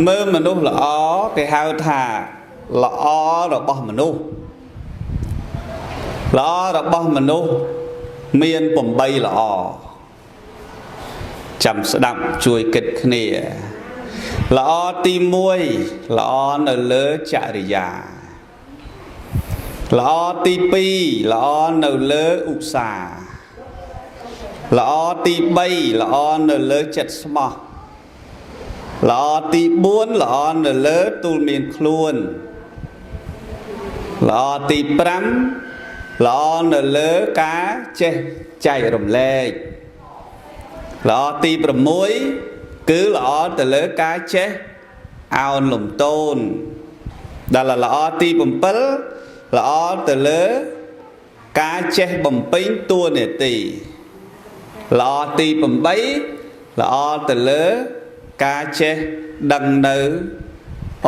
មើលមនុស្សល្អគេហៅថាល្អរបស់មនុស្សល្អរបស់មនុស្សមាន8ល្អចាំស្ដាប់ជួយគិតគ្នាល្អទី1ល្អនៅលើចរិយាល្អទី2ល្អនៅលើឧស្សាហ៍ល្អទី3ល្អនៅលើចិត្តស្មោះល្អទី4ល្អនៅលើទូលមានខ្លួនល្អទី5ល្អនៅលើការចេះចែករំលែកល្អទី6គឺល្អទៅលើការចេះអោនលំទោនដល់ល្អទី7ល្អទៅលើការចេះបំពេញតួនាទីល្អទី8ល្អទៅលើការចេះដឹងនៅ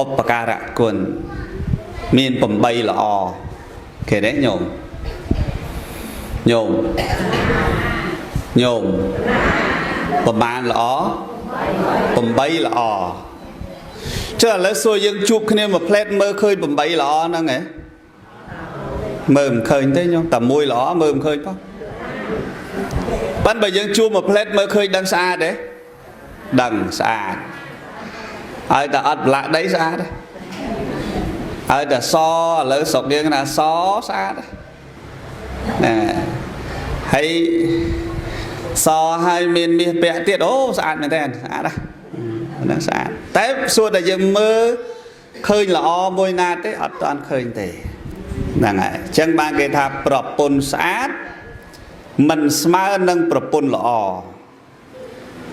ឧបការៈគុណមាន8ល្អគេទេញោមញោមញោមប្រមាណល្អ8ល្អចុះឥឡូវសួរយើងជួបគ្នាមួយផ្លែតមើលឃើញ8ល្អហ្នឹងហ៎មើលមិនឃើញទេញោមតែមួយល្អមើលមិនឃើញផងប៉ិនបើយើងជួបមួយផ្លែតមើលឃើញដឹងស្អាតទេដឹងស្អាតហើយតែអត់ប្រឡាក់ដីស្អាតទេហើយតែសឥឡូវស្រុកយើងណាសស្អាតណាហើយសហើយមានមាសពាក់ទៀតអូស្អាតមែនតើស្អាតណាហ្នឹងស្អាតតែសួរតែយើងមើលឃើញល្អមួយណាទេអត់តាន់ឃើញទេហ្នឹងហើយអញ្ចឹងបានគេថាប្រពន្ធស្អាតមិនស្មើនឹងប្រពន្ធល្អ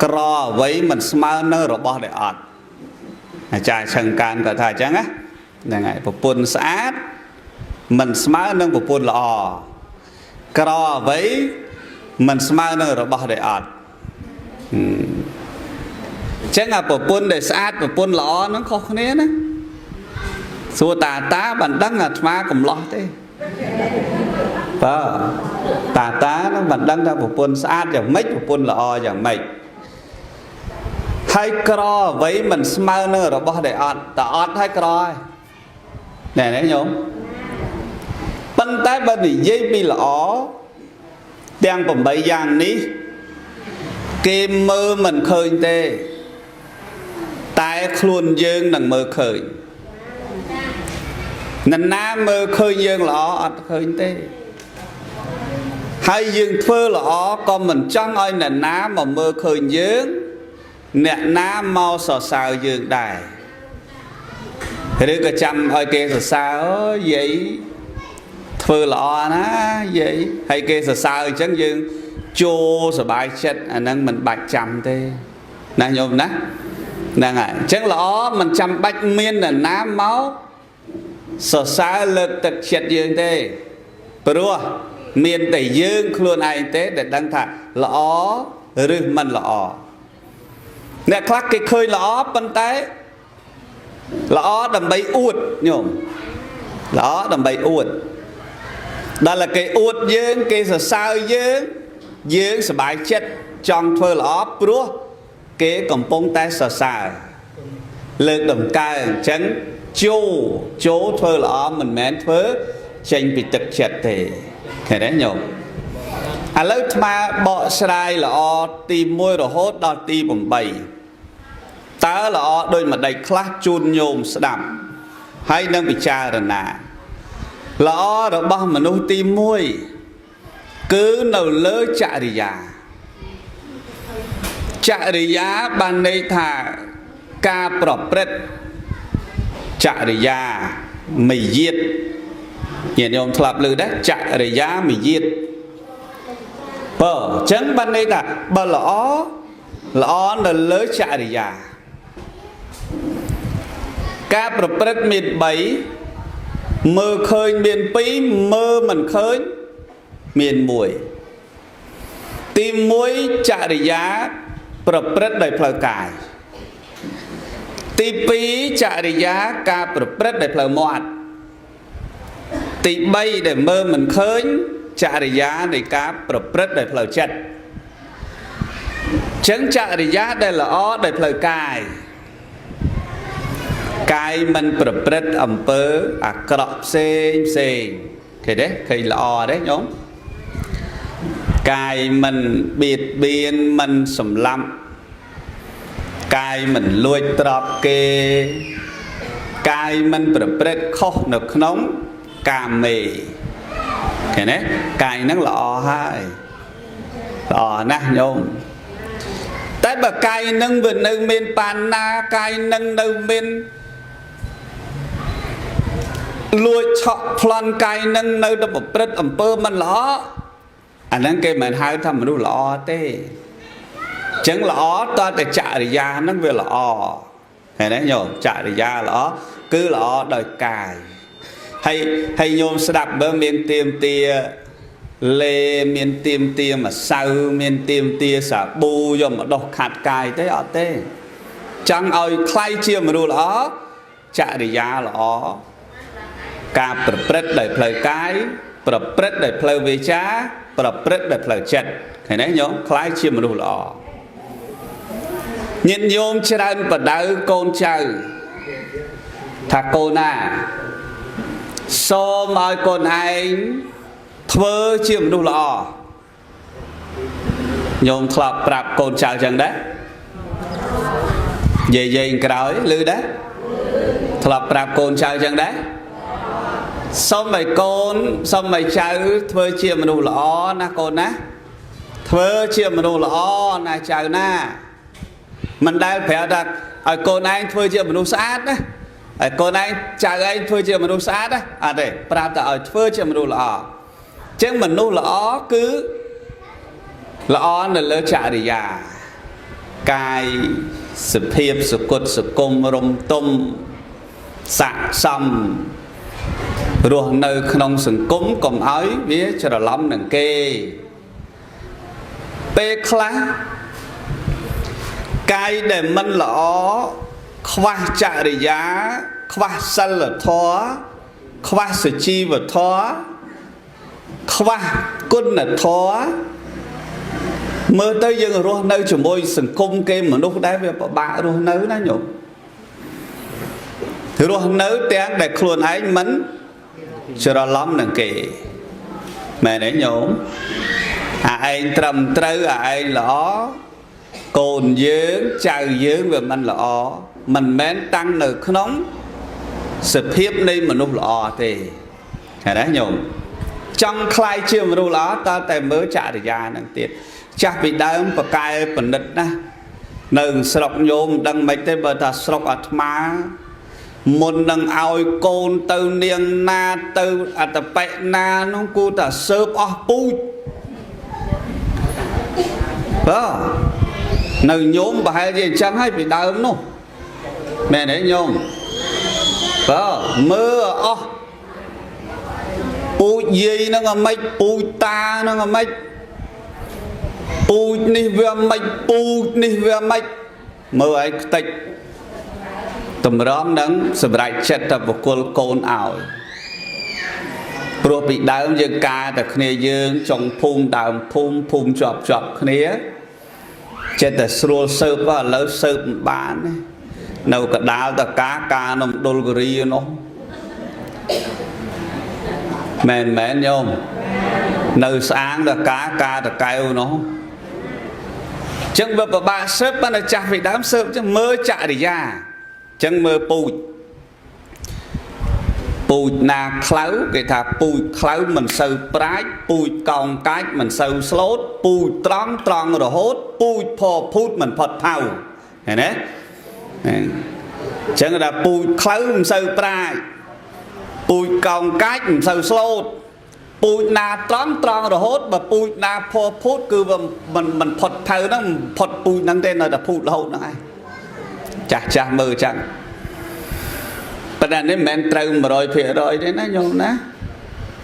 ក្រអ្វីមិនស្មើនឹងរបស់ដែលអត់អាចារ្យឆឹងកានក៏ថាអញ្ចឹងណាហ្នឹងហើយប្រពន្ធស្អាតមិនស្មើនឹងប្រពន្ធល្អក្រអ្វីមិនស្មើនឹងរបស់ដែលអត់អញ្ចឹងអាប្រពន្ធដែលស្អាតប្រពន្ធល្អហ្នឹងខុសគ្នាណាសួរតាតាបានដឹងអាត្មាកំឡោះទេបើតាតាហ្នឹងបានដឹងថាប្រពន្ធស្អាតយ៉ាងម៉េចប្រពន្ធល្អយ៉ាងម៉េចហើយក្រអ្វីមិនស្មើនឹងរបស់ដែលអត់តើអត់ហើយក្រហើយណែនេះញោមប៉ុន្តែបើនិយាយពីល្អទាំង8យ៉ាងនេះគេមើលមិនឃើញទេតែខ្លួនយើងនឹងមើលឃើញនរណាមើលឃើញយើងល្អអត់ឃើញទេហើយយើងធ្វើល្អក៏មិនចង់ឲ្យនរណាមកមើលឃើញយើងអ្នកណាមកសរសើរយើងដែរឬក៏ចាំឲ្យគេសរសើរអូយាយធ្វើល្អណាយាយហើយគេសរសើរអញ្ចឹងយើងចូលសบายចិត្តអាហ្នឹងមិនបាច់ចាំទេណាញោមណាហ្នឹងហើយអញ្ចឹងល្អមិនចាំបាច់មាននរណាមកសរសើរលើកទឹកចិត្តយើងទេព្រោះមានតែយើងខ្លួនឯងទេដែលដឹងថាល្អឬមិនល្អអ្នកខ្លះគេឃើញល្អប៉ុន្តែល្អដើម្បីអួតញោមល្អដើម្បីអួតដល់តែគេអួតយើងគេសរសើរយើងយើងសប្បាយចិត្តចង់ធ្វើល្អព្រោះគេកំពុងតែសរសើរលើកតម្កើងអញ្ចឹងចូលចូលធ្វើល្អមិនមែនធ្វើចេញពីទឹកចិត្តទេឃើញទេញោមឥឡូវអាត្មាបកស្រាយល្អទី1រហូតដល់ទី8តើល្អដូចម្ដេចខ្លះជូនញោមស្ដាប់ហើយនឹងពិចារណាល្អរបស់មនុស្សទី1គឺនៅលើចរិយាចរិយាបានន័យថាការប្រព្រឹត្តចរិយាមយាទញាតិញោមធ្លាប់ឮដែរចរិយាមយាទបើអញ្ចឹងបានន័យថាបើល្អល្អនៅលើចរិយាការប្រព្រឹត្តមាន3មើលឃើញមាន2មើលមិនឃើញមាន1ទី1ចរិយាប្រព្រឹត្តដោយផ្លូវកាយទី2ចរិយាការប្រព្រឹត្តដោយផ្លូវមាត់ទី3ដែលមើលមិនឃើញចរិយានៃការប្រព្រឹត្តដោយផ្លូវចិត្តចឹងចរិយាដែលល្អដោយផ្លូវកាយ កាយមិនប្រព្រឹត្តអំពើអាក្រក់ផ្សេងផ្សេងឃើញទេឃើញល្អទេញោមកាយមិនបៀតបៀនមិនសម្លាប់កាយមិនលួចទ្រព្យគេកាយមិនប្រព្រឹត្តខុសនៅក្នុងកាមេឃើញទេកាយហ្នឹងល្អហើយល្អណាស់ញោមតែបើកាយនឹងវានៅមានបាណាកាយនឹងនៅមានលួចឆក់ប្លន់កាយនឹងនៅតែប្រព្រឹត្តអំពើមិនល្អអាហ្នឹងគេមិនហៅថាមនុស្សល្អទេអញ្ចឹងល្អតើតែចរិយាហ្នឹងវាល្អឃើញទេញោមចរិយាល្អគឺល្អដោយកាយហើយហើយញោមស្ដាប់បើមានទៀមទាលេមានទៀមទាម្សៅមានទៀមទាសាប៊ូយកមកដុសខាត់កាយទេអត់ទេចង់ឲ្យក្លាយជាមនុស្សល្អចរិយាល្អការប្រព្រឹត្តដោយផ្លូវកាយប្រព្រឹត្តដោយផ្លូវវាចាប្រព្រឹត្តដោយផ្លូវចិត្តឃើញទេញោមក្លាយជាមនុស្សល្អញាតិញោមច្រើនបដៅកូនចៅថាកូនណាសូមឲ្យកូនឯងធ្វើជាមនុស្សល្អញោមធ្លាប់ប្រាប់កូនចៅចឹងដែរយាយយាយក្រោយឮដែរធ្លាប់ប្រាប់កូនចៅចឹងដែរសូមឲ្យកូនសូមឲ្យចៅធ្វើជាមនុស្សល្អណាកូនណាធ្វើជាមនុស្សល្អណាចៅណាមិនដែលប្រាប់ថាឲ្យកូនឯងធ្វើជាមនុស្សស្អាតណាឲ្យកូនឯងចៅឯងធ្វើជាមនុស្សស្អាតណាអត់ទេប្រាប់តែឲ្យធ្វើជាមនុស្សល្អអញ្ចឹងមនុស្សល្អគឺល្អនៅលើចរិយាកាយសភាពសគុតសគុំរំទុំស័កសមរស់នៅក្នុងសង្គមកុំឲ្យវាច្រឡំនឹងគេពេលខ្លះកាយដែលមិនល្អខ្វះចរិយាខ្វះសិលធម៌ខ្វះសុជីវធម៌ខ្វះគុណធម៌មើលទៅយើងរស់នៅជាមួយសង្គមគេមនុស្សដែរវាពិបាករស់នៅណាញោមរស់នៅទាំងដែលខ្លួនឯងមិនច្រឡំនឹងគេមែនទេញោមអាឯងត្រឹមត្រូវអាឯងល្អកូនយើងចៅយើងវាមិនល្អមិនមែនតាំងនៅក្នុងសភាពនៃមនុស្សល្អទេឃើញទេញោមចង់ក្លាយជាមនុស្សល្អតើតែមើលចរិយានឹងទៀតចាស់ពីដើមបកែបណិតណានៅស្រុកញោមមិនដឹងមិនទេបើថាស្រុកអាត្មាមុននឹងឲ្យកូនទៅនាងណាទៅអត្តបិណានោះគូតែសើបអស់ពូជបាទនៅញោមប្រហែលជាអញ្ចឹងហើយពីដើមនោះមែនទេញោមបាទមើលអស់ពូជយាយហ្នឹងអាម៉េចពូជតាហ្នឹងអាម៉េចពូជនេះវាម៉េចពូជនេះវាម៉េចមើលឲ្យខ្ទេចតម្រង់នឹងសម្រេចចិត្តទៅបកគលកូនឲ្យព្រោះពីដើមយើងការតែគ្នាយើងចុងភូមិដើមភូមិភូមិជាប់ជាប់គ្នាចិត្តតែស្រួលសើបឥឡូវសើបមិនបានទេនៅកដាលតកាការនំដុលគិរីនោះមែនមែនញោមនៅស្អាងតកាការតកែវនោះចឹងវាពិបាកសើបប៉ុន្តែចាស់ពីដើមសើបចឹងមើលចរិយាចឹងមើលពូជពូជណាខ្លៅគេថាពូជខ្លៅមិនសូវប្រាជ្ញពូជកោងកាចមិនសូវស្លូតពូជត្រង់ត្រង់រហូតពូជផភូតមិនផុតផៅឃើញទេចឹងថាពូជខ្លៅមិនសូវប្រាជ្ញពូជកោងកាចមិនសូវស្លូតពូជណាត្រង់ត្រង់រហូតបើពូជណាផភូតគឺវាមិនផុតផៅហ្នឹងមិនផុតពូជហ្នឹងទេនៅតែភូតរហូតហ្នឹងឯងចាស់ចាស់មើលចឹងប៉ុន្តែនេះមិនមែនត្រូវ 100% ទេណាញោមណា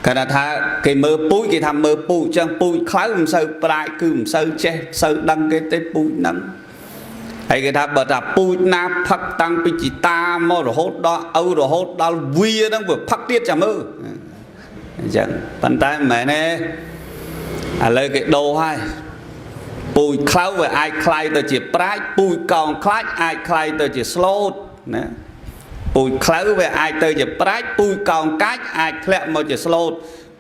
គាត់ថាគេមើលពូជគេថាមើលពូជចឹងពូជខ្លៅមិនសូវប្រាជ្ញគឺមិនសូវចេះសូវដឹងគេទេពូជហ្នឹងហើយគេថាបើថាពូជណាផឹកតាំងពីជីតាមករហូតដល់ឪរហូតដល់វាហ្នឹងវាផឹកទៀតចាំមើលអញ្ចឹងប៉ុន្តែមិនមែនទេឥឡូវគេដូរហើយពូជខ្លៅវាអាចក្លាយទៅជាប្រាជ្ញពូជកោងខ្លាចអាចក្លាយទៅជាស្លូតណា ពូជខ្លៅវាអាចទៅជាប្រាច់ពូជកោងកាច់អាចធ្លាក់មកជាស្លូត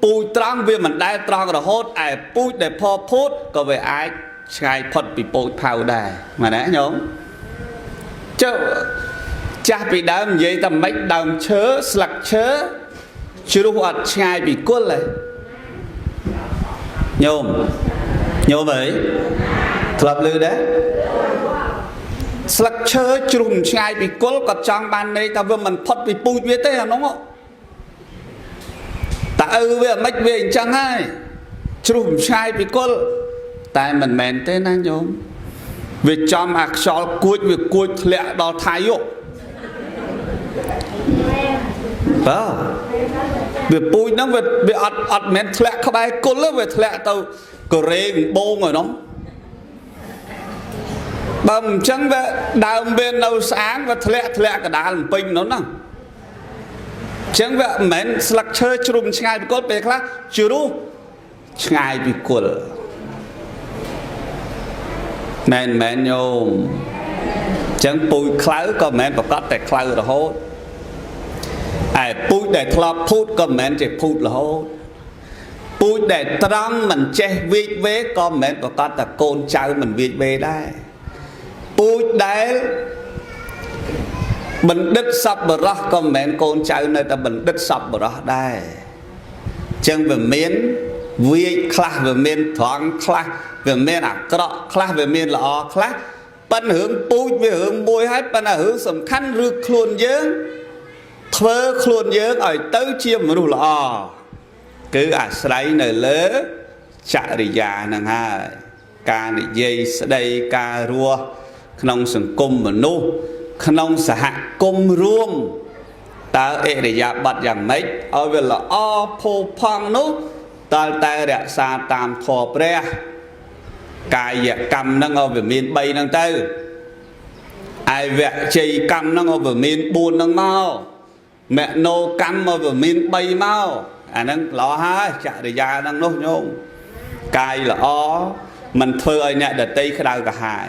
ពូជត្រង់វាមិនដែលត្រង់រហូតឯពូជដែលផភូតក៏វាអាចឆ្ងាយផុតពីពូជផៅដែរមែនទេញោមចុះចាស់ពីដើមនិយាយតែមិនដើមឈើស្លឹកឈើជ្រុះអត់ឆ្ងាយពីគល់ទេញោមញោមអើយធ្លាប់ឮដែរស្លឹកឈើជ្រុះមិនឆ្ងាយពីគល់ក៏ចង់បានន័យថាវាមិនផុតពីពូជវាទេអានោះតាឪវាមិនវាអញ្ចឹងហើយជ្រុះមិនឆ្ងាយពីគល់តែមិនមែនទេណាញោមវាចំអាខ្យល់គួចវាគួចធ្លាក់ដល់ថៃយោបាទវាពូជហ្នឹងវាអត់មែនធ្លាក់ក្បែរគល់ទេវាធ្លាក់ទៅកូរ៉េកំបងឯនោះបើមិនអញ្ចឹងវាដើមវានៅស្អាងវាធ្លាក់កដាលពេញនោះហ្នឹងអញ្ចឹងវាមិនមែនស្លឹកឈើជ្រុំឆ្ងាយពីគល់ពេលខ្លះជ្រុះឆ្ងាយពីគល់មែនមែនញោមអញ្ចឹងពូជខ្លៅក៏មិនមែនប្រកាសតែខ្លៅរហូតឯពូជដែលធ្លាប់ភូតក៏មិនមែនជាភូតរហូតពូជដែលត្រង់មិនចេះវាចវេក៏មិនមែនប្រកាសតែកូនចៅមិនវាចវេដែរពូជដែលបណ្ឌិតសប្បុរសក៏មិនមែនកូនចៅនៅតែបណ្ឌិតសប្បុរសដែរអញ្ចឹងវាមានវាចខ្លះវាមានត្រង់ខ្លះវាមានអាក្រក់ខ្លះវាមានល្អខ្លះប៉ិនរឿងពូជវារឿងមួយហើយប៉ុន្តែរឿងសំខាន់ឬខ្លួនយើងធ្វើខ្លួនយើងឲ្យទៅជាមនុស្សល្អគឺអាស្រ័យនៅលើចរិយាហ្នឹងហើយការនិយាយស្ដីការរស់ក្នុងសង្គមមនុស្សក្នុងសហគមន៍រួមតើអរិយាប័ត្រយ៉ាងម៉េចឲ្យវាល្អផូរផង់នោះតើតែរក្សាតាមធម៌ព្រះកាយកម្មហ្នឹងឲ្យវាមាន3ហ្នឹងទៅឯវជ័យកម្មហ្នឹងឲ្យវាមាន4ហ្នឹងមកមនោកម្មឲ្យវាមាន3មកអាហ្នឹងល្អហើយចរិយាហ្នឹងនោះញោមកាយល្អមិនធ្វើឲ្យអ្នកដទៃក្តៅក្រហាយ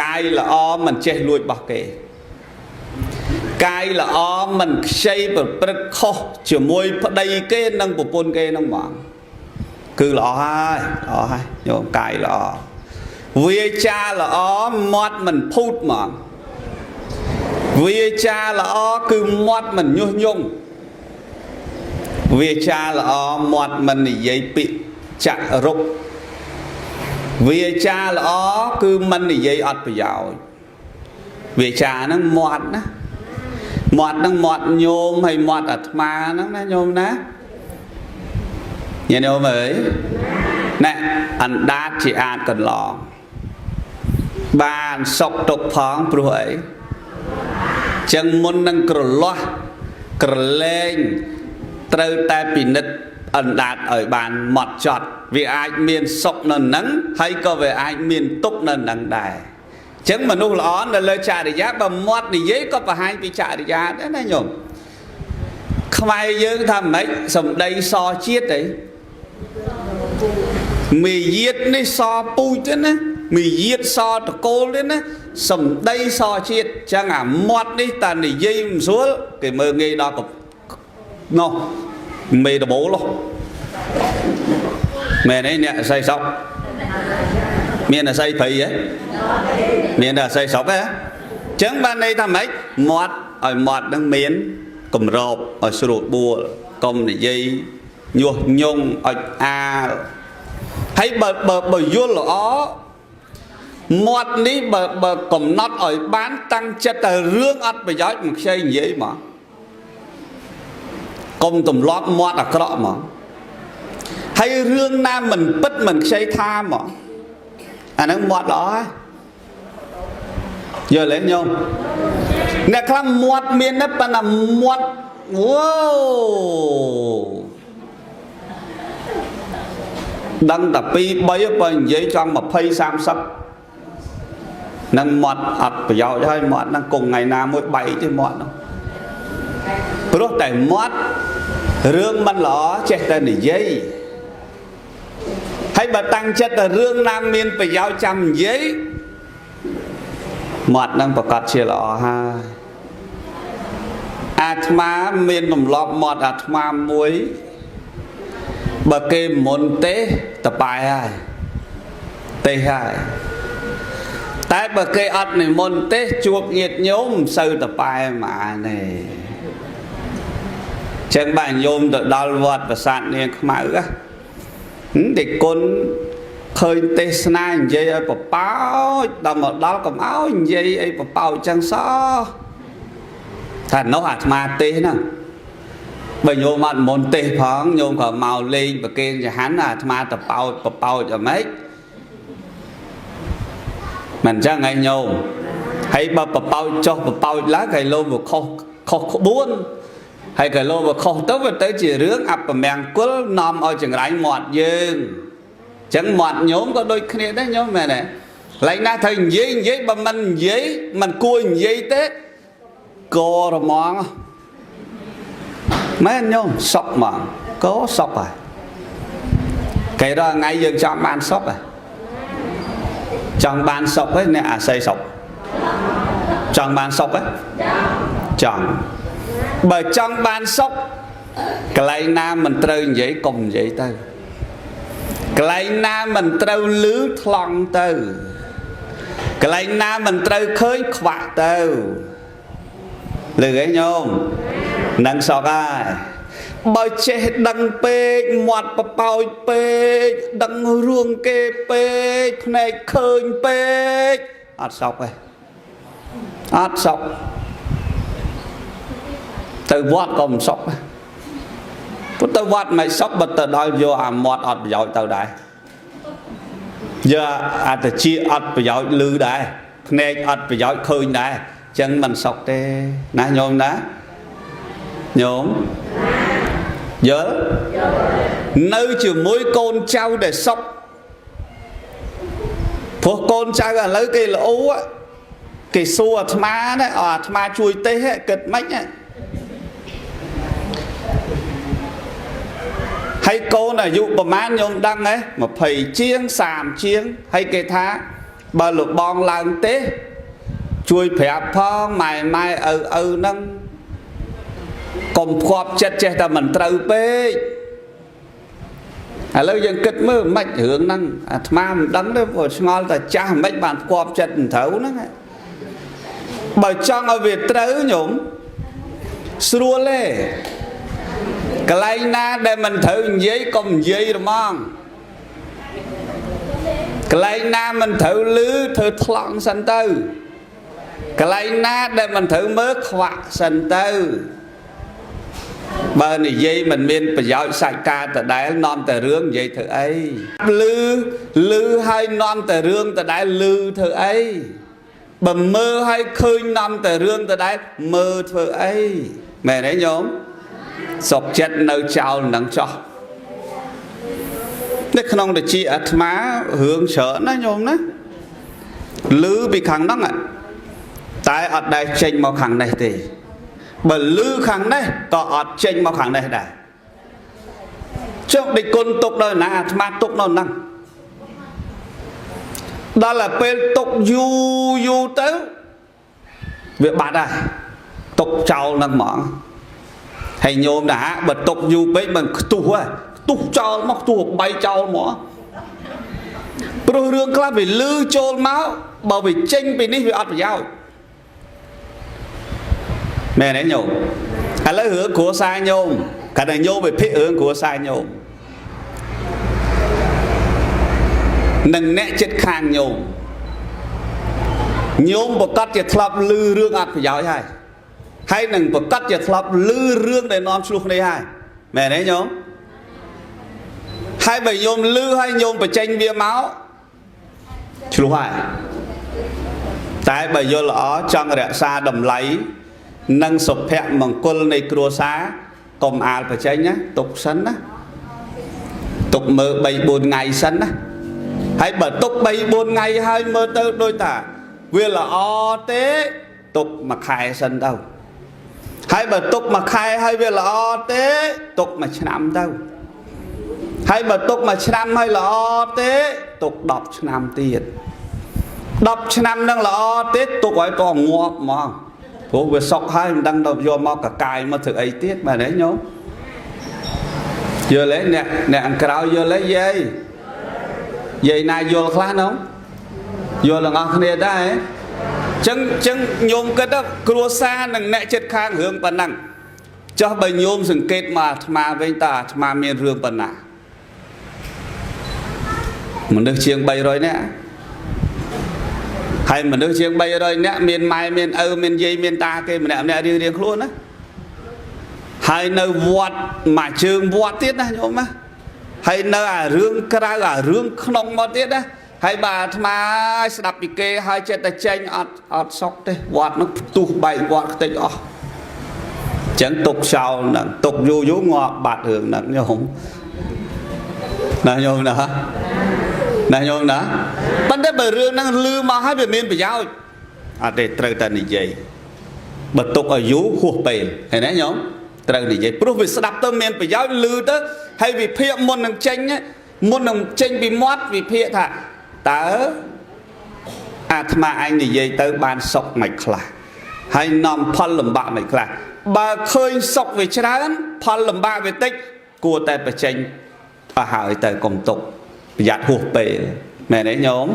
កាយល្អមិនចេះលួចរបស់គេកាយល្អមិនខ្ចីប្រព្រឹត្តខុសជាមួយប្តីគេនិងប្រពន្ធគេហ្នឹងហ្មងគឺល្អហើយល្អហើយញោមកាយល្អវាចាល្អមាត់មិនភូតហ្មងវាចាល្អគឺមាត់មិនញុះញង់វាចាល្អមាត់មិននិយាយពាក្យចាក់រុកវាចាល្អគឺមិននិយាយអត់ប្រយោជន៍វាចាហ្នឹងមាត់ណាមាត់ហ្នឹងមាត់ញោមហើយមាត់អាត្មាហ្នឹងណាញោមណាញាតិញោមអើយណែអណ្ដាតជាអាចកន្លងបានសុកទុកផងព្រោះអីចឹងមុននឹងក្រលាស់ក្រលែងត្រូវតែពិនិត្យអណ្ដាតឲ្យបានម៉ត់ចត់វាអាចមានសុខនៅនឹងហើយក៏វាអាចមានទុក្ខនៅនឹងដែរចឹងមនុស្សល្អនៅលើចរិយាបើមាត់និយាយក៏បង្ហាញពីចរិយាដែរណាញោមខ្មែរយើងថាម៉េចសម្ដីសជាតិអីមេយាទនេះសពូជទេណាមេយាទសតកូលទេណាសម្ដីសជាតិចឹងអាមាត់នេះតានិយាយមិនស្រួលគេមើលងាយដល់នោះមេដបូលមែនទេអ្នកអស័យសក់មានអស័យព្រៃហ៎មានតែអស័យស្រុកហ៎ចឹងបានន័យថាម៉េចមាត់ឲ្យមាត់នឹងមានគម្របឲ្យស្រួលបួលកុំនិយាយញុះញង់ឲ្យអាលហើយបើយល់ល្អមាត់នេះបើកំណត់ឲ្យបានតាំងចិត្តតែរឿងអត់ប្រយោជន៍មិនខ្ចីនិយាយមកកុំទម្លាប់មាត់អាក្រក់មកហើយរឿងណាមិនពិតមិនខ្ចីថាមកអាហ្នឹងមាត់ល្អហើយយល់ទេញោមអ្នកខ្លះមាត់មានដែរប៉ុន្តែមាត់វ៉ូដឹងតែ2 3បើនិយាយចង់20 30នឹងមាត់អត់ប្រយោជន៍ហើយមាត់ហ្នឹងគង់ថ្ងៃណាមួយបែកទេមាត់ហ្នឹងព្រោះតែមាត់រឿងមិនល្អចេះតែនិយាយហើយបើតាំងចិត្តតែរឿងណាមានប្រយោជន៍ចាំនិយាយមាត់ហ្នឹងប្រកាសជាល្អហើយ អាត្មាមានទម្លាប់មាត់អាត្មាមួយបើគេមុនទេសតបែហើយទេសហើយតែបើគេអត់និមន្តទេសជួបញាតិញោមមិនសូវតបែហ្មងទេចឹងបាទញោមទៅដល់វត្តប្រាសាទនាងខ្មៅណាដេគុណឃើញទេសនានិយាយឲ្យបបោចដល់មកដល់កុំឲ្យនិយាយអីបបោចចឹងសោះថានោះអាត្មាទេសហ្នឹងបើញោមអត់មុនទេសផងញោមក៏មកលេងប្រគេនចហាន់អាត្មាតបោចបបោចអីម៉េចមិនចឹងឯងញោមហើយបើបបោចចុះបបោចឡើងគេលោវាខុសខុសក្បួនហើយក៏លោវាខុសទៅវាទៅជារឿងអពមង្គលនាំឲ្យចង្រៃមាត់យើងចឹងមាត់ញោមក៏ដូចគ្នាដែរញោមមែនទេឡែកណាត្រូវនិយាយនិយាយបើមិននិយាយមិនគួរនិយាយទេករហ្មងមែនញោមសុកហ្មងកសុកហើយគេរាល់ថ្ងៃយើងចង់បានសុកហ៎ចង់បានសុកហ៎អ្នកអាស័យសុកចង់បានសុកហ៎ចង់បើចង់បានសុកកន្លែងណាមិនត្រូវនិយាយកុំនិយាយទៅកន្លែងណាមិនត្រូវលឺថ្លង់ទៅកន្លែងណាមិនត្រូវឃើញខ្វាក់ទៅលឺឯងញោមនឹងសុកហើយបើចេះដឹងពេកមាត់បបោចពេកដឹងរឿងគេពេកភ្នែកឃើញពេកអត់សុកទេអត់សុកទៅវត្តក៏មិនសុកដែរព្រោះទៅវត្តមិនសុកបើទៅដល់យកអាមាត់អត់ប្រយោជន៍ទៅដែរយកអាតិចអត់ប្រយោជន៍លឺដែរភ្នែកអត់ប្រយោជន៍ឃើញដែរចឹងមិនសុកទេណាញោមណាញោមយល់នៅជាមួយកូនចៅដែលសុកព្រោះកូនចៅឥឡូវគេល្អគេសួរអាត្មាណាអាត្មាជួយទេសគិតម៉េចហើយកូនអាយុប្រហែលញោមដឹងហ៎20ជាង30ជាងហើយគេថាបើលោកបងឡើងទេសជួយប្រាប់ផងម៉ែម៉ែឪឪហ្នឹងកុំផ្គប់ចិត្តចេះតែមិនត្រូវពេកឥឡូវយើងគិតមើលមិនរឿងហ្នឹងអាត្មាមិនដឹងទេព្រោះឆ្ងល់តែចាស់មិនបានផ្គប់ចិត្តមិនត្រូវហ្នឹងបើចង់ឲ្យវាត្រូវញោមស្រួលទេកន្លែងណាដែលមិនត្រូវនិយាយកុំនិយាយហ្មងកន្លែងណាមិនត្រូវលឺធ្វើថ្លង់សិនទៅកន្លែងណាដែលមិនត្រូវមើលខ្វាក់សិនទៅបើនិយាយមិនមានប្រយោជន៍សាច់ការដដែលនាំតែរឿងនិយាយធ្វើអីលឺលឺហើយនាំតែរឿងដដែលលឺធ្វើអីបើមើលហើយឃើញនាំតែរឿងដដែលមើលធ្វើអីមែនទេញោមសុកចិត្តនៅចោលនឹងចោះនៅក្នុងតិចអាត្មារឿងច្រើនណាញោមណាលឺពីខាងហ្នឹងតែអត់ដែលចេញមកខាងនេះទេបើលឺខាងនេះក៏អត់ចេញមកខាងនេះដែរចុះដេចគុណទុកដល់ណាអាត្មាទុកនៅហ្នឹងដល់តែពេលទុកយូរយូរទៅវាបាត់ហើយទុកចោលហ្នឹងហ្មងហើយញោមណាបើទុកយូរពេកមិនខ្ទុះហ៎ខ្ទុះចោលមកខ្ទុះបីចោលមកព្រោះរឿងខ្លះវាលឺចូលមកបើវាចេញពីនេះវាអត់ប្រយោជន៍មែនទេញោមឥឡូវរឿងគ្រួសារញោមកាលតែញោមវិភាគរឿងគ្រួសារញោមនិងអ្នកចិត្តខាងញោមញោមប្រកាសជាធ្លាប់លឺរឿងអត់ប្រយោជន៍ហើយហើយនឹងប្រកាសជាធ្លាប់លឺរឿងដែលនាំឆ្លោះគ្នាហើយមែនទេញោមហើយបើញោមលឺហើយញោមបញ្ចេញវាមកឆ្លោះហើយតែបើយល់ល្អចង់រក្សាតម្លៃនិងសុភមង្គលនៃគ្រួសារកុំអាលបញ្ចេញណាទុកសិនណាទុកមើល3 4ថ្ងៃសិនណាហើយបើទុក3 4ថ្ងៃហើយមើលទៅដូចថាវាល្អទេទុកមួយខែសិនទៅហើយបើទុកមួយខែហើយវាល្អទេទុកមួយឆ្នាំទៅហើយបើទុកមួយឆ្នាំហើយល្អទេទុក10ឆ្នាំទៀត10ឆ្នាំនឹងល្អទេទុកឲ្យតងាប់ហ្មង ព្រោះវាសុកហើយមិនដឹងទៅយកមកកកាយមកធ្វើអីទៀតបាទទេញោមយល់ទេអ្នកអ្នកខាងក្រោយយល់ទេយាយយាយណាយល់ខ្លះនោះយល់ទាំងអស់គ្នាដែរចឹងញោមគិតគ្រួសារនិងអ្នកចិត្តខាងរឿងប៉ុណ្ណឹងចុះបើញោមសង្កេតមកអាត្មាវិញតើអាត្មាមានរឿងប៉ុណ្ណាមនុស្សជាង300នាក់ហើយមនុស្សជាង300នាក់មានម៉ែមានឪមានយាយមានតាគេម្នាក់ម្នាក់រៀងរៀងខ្លួនណាហើយនៅវត្តមួយជើងវត្តទៀតណាញោមណាហើយនៅអារឿងក្រៅអារឿងក្នុងមកទៀតណាហើយបើអាត្មាស្ដាប់ពីគេហើយចិត្តតែចេញអត់សុកទេវត្តនោះផ្ទុះបែកវត្តខ្ទេចអស់ចឹងទុកចោលហ្នឹងទុកយូរយូរងាប់បាត់រឿងហ្នឹងញោមណាញោមណាណាញោមណាប៉ុន្តែបើរឿងហ្នឹងលឺមកហើយវាមានប្រយោជន៍អត់ទេត្រូវតែនិយាយបើទុកឲ្យយូរហួសពេលឃើញទេញោមត្រូវនិយាយព្រោះវាស្ដាប់ទៅមានប្រយោជន៍លឺទៅហើយវិភាគមុននឹងចេញមុននឹងចេញពីមាត់វិភាគថាតើអាត្មាឯងនិយាយទៅបានសុខមិនខ្លះហើយនាំផលលំបាកមិនខ្លះបើឃើញសុខវាច្រើនផលលំបាកវាតិចគួរតែបញ្ចេញឲ្យហើយទៅកុំទុកប្រយ័ត្នហួសពេលមែនទេញោម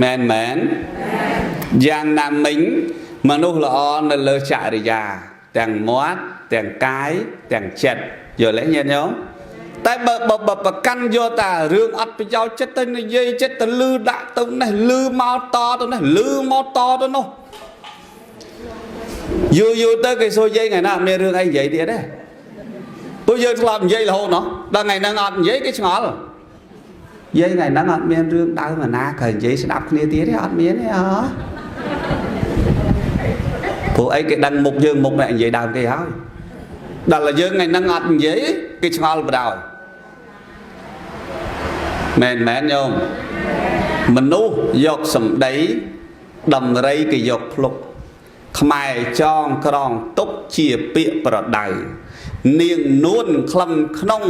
មែនមែនយ៉ាងណាមិញមនុស្សល្អនៅលើចរិយាទាំងមាត់ទាំងកាយទាំងចិត្តយល់ទេញាតិញោមតែបើប្រកាន់យកតែរឿងអត់ប្រយោជន៍ចិត្តទៅនិយាយចិត្តទៅលឺដាក់ទៅនេះលឺមកតទៅនេះលឺមកតទៅនោះយូរយូរទៅគេសួរយាយថ្ងៃណាអត់មានរឿងអីនិយាយទៀតទេពួកយើងធ្លាប់និយាយរហូតណោះដល់ថ្ងៃហ្នឹងអត់និយាយគេឆ្ងល់យាយថ្ងៃហ្នឹងអត់មានរឿងដើមណាក៏និយាយស្ដាប់គ្នាទៀតទេអត់មានទេអព្រោះអីគេដឹងមុខយើងមុខអ្នកនិយាយដើមគេហើយដល់តែយើងថ្ងៃហ្នឹងអត់និយាយគេឆ្ងល់បណ្ដោយមែនមែនញោមមនុស្សយកសម្ដីដំរីគេយកភ្លុកខ្មែរចងក្រងទុកជាពាក្យប្រដៅនាងនួនក្លឹមក្នុង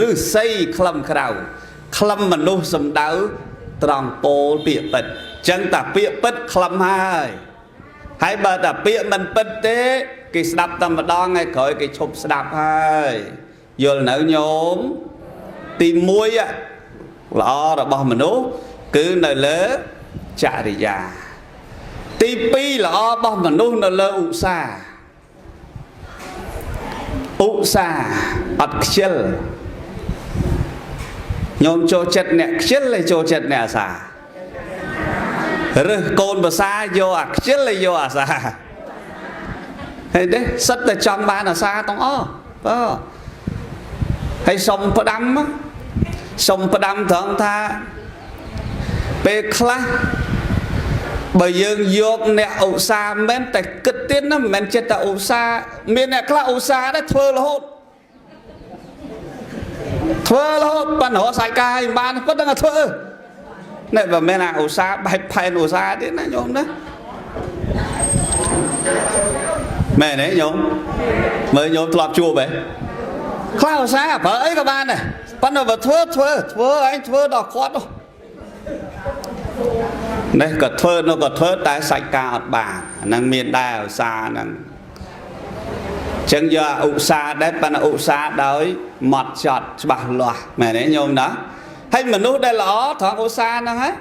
ឬសីក្លឹមក្រៅក្លឹមមនុស្សសំដៅត្រង់ពោលពាក្យពិតចឹងតាពាក្យពិតក្លឹមហើយហើយបើតាពាក្យមិនពិតទេគេស្ដាប់តែម្ដងហើយក្រោយគេឈប់ស្ដាប់ហើយយល់នៅញោមទី1ល្អរបស់មនុស្សគឺនៅលើចរិយាទី2ល្អរបស់មនុស្សនៅលើឧស្សាហ៍ឧស្សាហ៍អត់ខ្ជិលញោមចូលចិត្តអ្នកខ្ជិលឬចូលចិត្តអ្នកអាសារើសកូនភាសាយកអាខ្ជិលឬយកអាសាហើយទេសិតតែចង់បានអាសាទាំងអស់បាទហើយសុំផ្ដាំសុំផ្ដាំត្រង់ថាពេលខ្លះបើយើងយកអ្នកឧស្សាហ៍មែនតែគិតទៀតណាមិនមែនចិត្តតែឧស្សាហ៍មានអ្នកខ្លះឧស្សាហ៍ដែរធ្វើរហូតធ្វើរហូតប៉ុន្តែរកសាច់កាយមិនបានប៉ុន្តែធ្វើនេះបើមិនអាឧស្សាហ៍បែបផែនឧស្សាហ៍ទៀតណាញោមណាមែនទេញោមមើលញោមធ្លាប់ជួបហ៎ខ្លះឧស្សាហ៍ប្រើអីក៏បានដែរប៉ុន្តែបើធ្វើធ្វើធ្វើឯងធ្វើដល់គាត់នោះនេះក៏ធ្វើនោះក៏ធ្វើតែសាច់ការអត់បានអាហ្នឹងមានដែរឧស្សាហ៍ហ្នឹងចឹងយកឧស្សាហ៍ដែរប៉ុន្តែឧស្សាហ៍ដោយម៉ត់ចត់ច្បាស់លាស់មែនទេញោមណាហើយមនុស្សដែលល្អត្រង់ឧស្សាហ៍ហ្នឹងហើយ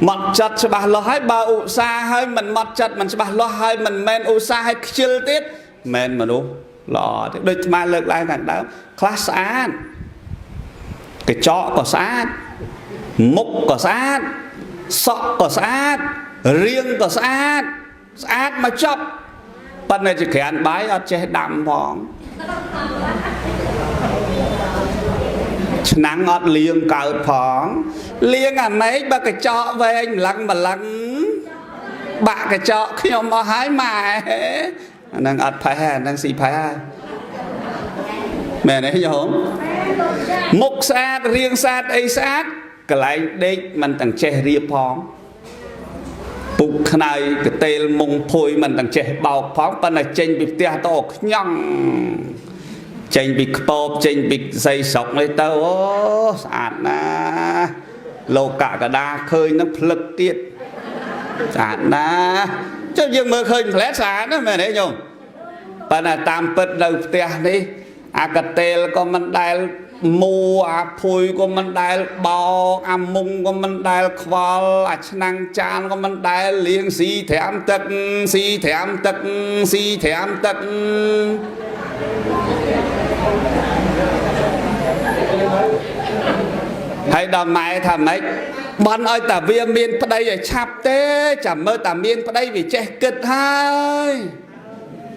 ម៉ត់ចត់ច្បាស់លាស់ហើយបើឧស្សាហ៍ហើយមិនម៉ត់ចត់មិនច្បាស់លាស់ហើយមិនមែនឧស្សាហ៍ឲ្យខ្ជិលទៀតមិនមែនមនុស្សល្អទេដូចអាត្មាលើកឡើងខាងដើមខ្លះស្អាតកញ្ចក់ក៏ស្អាតមុខក៏ស្អាតសក់ក៏ស្អាតរាងក៏ស្អាតស្អាតមកចប់ប៉ុន្តែចក្រានបាយអត់ចេះដាំផងឆ្នាំងអត់លាងកើតផងលាងអាម៉េចបើកញ្ចក់វែងម្លឹងម្លឹងបាក់កញ្ចក់ខ្ញុំអស់ហើយម៉ែអាហ្នឹងអត់ផេះអាហ្នឹងស៊ីផេះហើយមែនទេញោមមុខស្អាតរាងស្អាតអីស្អាតកន្លែងដេកមិនទាំងចេះរៀបផងពុកខ្នើយកតេលមុងភួយមិនទាំងចេះបោកផងប៉ុន្តែចេញពីផ្ទះទៅខ្ញង់ចេញពីខ្ពបចេញពីសីស្រុកនេះទៅអូស្អាតណាស់លោកកកដាឃើញនឹងភ្លឹកទៀតស្អាតណាស់ ចុះយើងមើលឃើញផ្លែស្អាតណាមែនទេញោមប៉ុន្តែតាមពិតនៅផ្ទះនេះអាកតេលក៏មិនដែលមួអាភួយក៏មិនដែលបោកអាមុងក៏មិនដែលខ្វល់អាឆ្នាំងចានក៏មិនដែលលាងស៊ីត្រាំទឹកស៊ីត្រាំទឹកស៊ីត្រាំទឹកហើយដល់ម៉ែថាម៉េចបន់ឲ្យតាវាមានប្តីឲ្យឆាប់ទេចាំមើលតាមានប្តីវាចេះគិតហើយ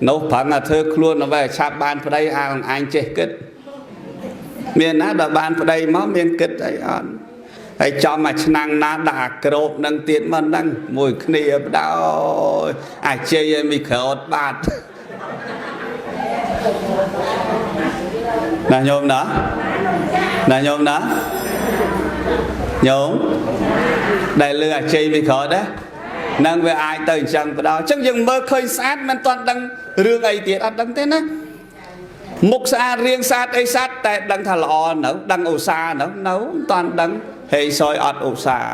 នោះប្រឹងតែធ្វើខ្លួនឲ្យឆាប់បានប្តីអាងអញចេះគិតមានណាដល់បានប្តីមកមានគិតអីអត់ហើយចំអាឆ្នាំងណាដាក់អាក្របនឹងទៀតមកហ្នឹងមួយគ្នាបដោយអាជ័យឲ្យមីក្រោតបាត់ណាញោមណាណាញោមណាញោមដែលលឺអាជ័យមីក្រោតណានឹងវាអាចទៅអញ្ចឹងបដោយអញ្ចឹងយើងមើលឃើញស្អាតមិនទាន់ដឹងរឿងអីទៀតអត់ដឹងទេណាមុខស្អាតរាងស្អាតអីស្អាតតែដឹងថាល្អនៅដឹងឧស្សាហ៍នៅមិនតាន់ដឹងហេសយអត់ឧស្សាហ៍